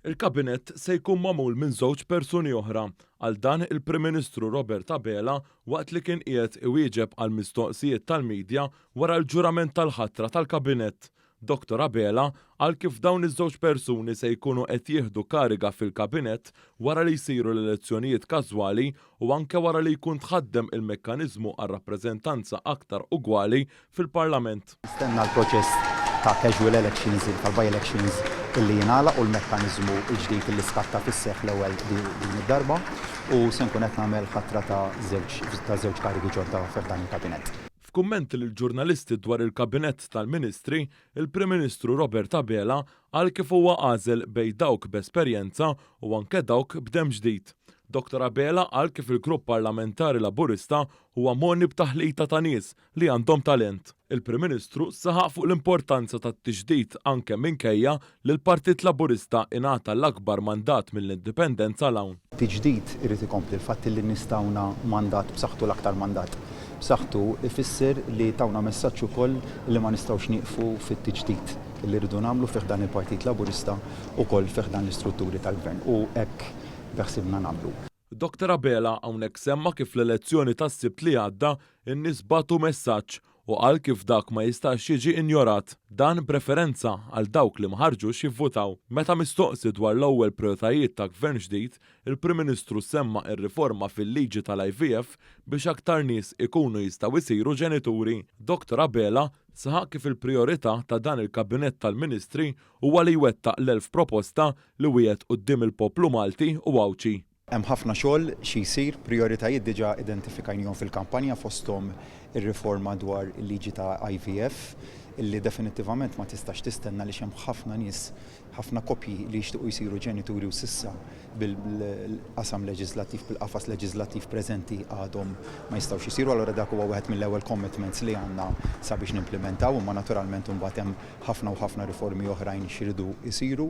Il-Kabinett se jkun magħmul minn żewġ persuni oħra. Qal dan il-Prim Ministru Robert Abela waqt li kien qiegħed iwieġeb għal mistoqsijiet tal-midja wara l-ġurament tal-ħatra tal-Kabinett. Dottor Abela qal kif dawn iż-żewġ persuni se jkunu qed jieħdu kariga fil-Kabinett wara li jsiru l-elezzjonijiet każwali u anke wara li jkun tħaddem il-mekkaniżmu għal rappreżentanza aktar ugwali fil-Parlament. Nistenna l-proċess ta' casual elections, tal-by-elections illi jingħalaq u l-mekkaniżmu l-ġdid illi skatta fis-seħħ l-ewwel din id-darba u se nkun qed nagħmel ħatra ta' żewġ ta' żewġ karigi ġodda fi ħdan il-Kabinett. F'kummenti lill-ġurnalisti dwar il-Kabinett tal-Ministri, il-Prim Ministru Robert Abela qal kif huwa għażel bejn dawk b'esperjenza u anke dawk b'demm ġdid. Dottor Abela qal kif il-Grupp Parlamentari Laburista huwa mogħni b'taħlita ta' nies li għandhom talent. Il-Prim Ministru saħaq fuq l-importanza tat-tiġdid anke minkejja li l-Partit Laburista ingħata l-akbar mandat mill-Indipendenza 'l hawn. Tiġdid irid ikompli. Il-fatt li n-nies tawna mandat b'saħħtu l-aktar mandat b'saħħtu ifisser li tawna messaġġ ukoll li ma nistgħux nieqfu fit-tiġdid li rridu nagħmlu fi ħdan il-Partit Laburista ukoll fi ħdan l-istrutturi tal-Gvern u hekk beħsiebna nagħmlu. Dottor Abela hawnhekk semma kif l-elezzjoni tas-Sibt li għadda n-nies bagħtu messaġġ u qal kif dak ma jistax jiġi injorat. Dan b'referenza għal dawk li ma ħarġux jivvutaw. Meta mistoqsi dwar l-ewwel prijoritajiet ta' Gvern ġdid, il-Prim Ministru semma r-riforma fil-liġi tal-IVF biex aktar nies ikunu jistgħu jsiru ġenituri. Dottor Abela saħaq kif il-prijorità ta' dan il-Kabinett tal-Ministri huwa li jwettaq l-1000 proposta li wiegħed quddiem il-poplu Malti u Għawdxi. Hemm ħafna xogħol xi jsir, prijoritajiet diġà identifikajnihom fil-kampanja fosthom ir-riforma dwar il-liġi ta' IVF illi definittivament ma tistax tistenna għaliex hemm ħafna nies, ħafna koppji li jixtiequ jsiru ġenituri u s'issa bil-qasam leġiżlattiv, bil-qafas leġiżlattiv preżenti għadhom ma jistgħux isiru. Allura dak huwa wieħed mill-ewwel commitments li għandna sabiex nimplimentaw imma naturalment imbagħad hemm ħafna u ħafna riformi oħrajn x'iridu jsiru.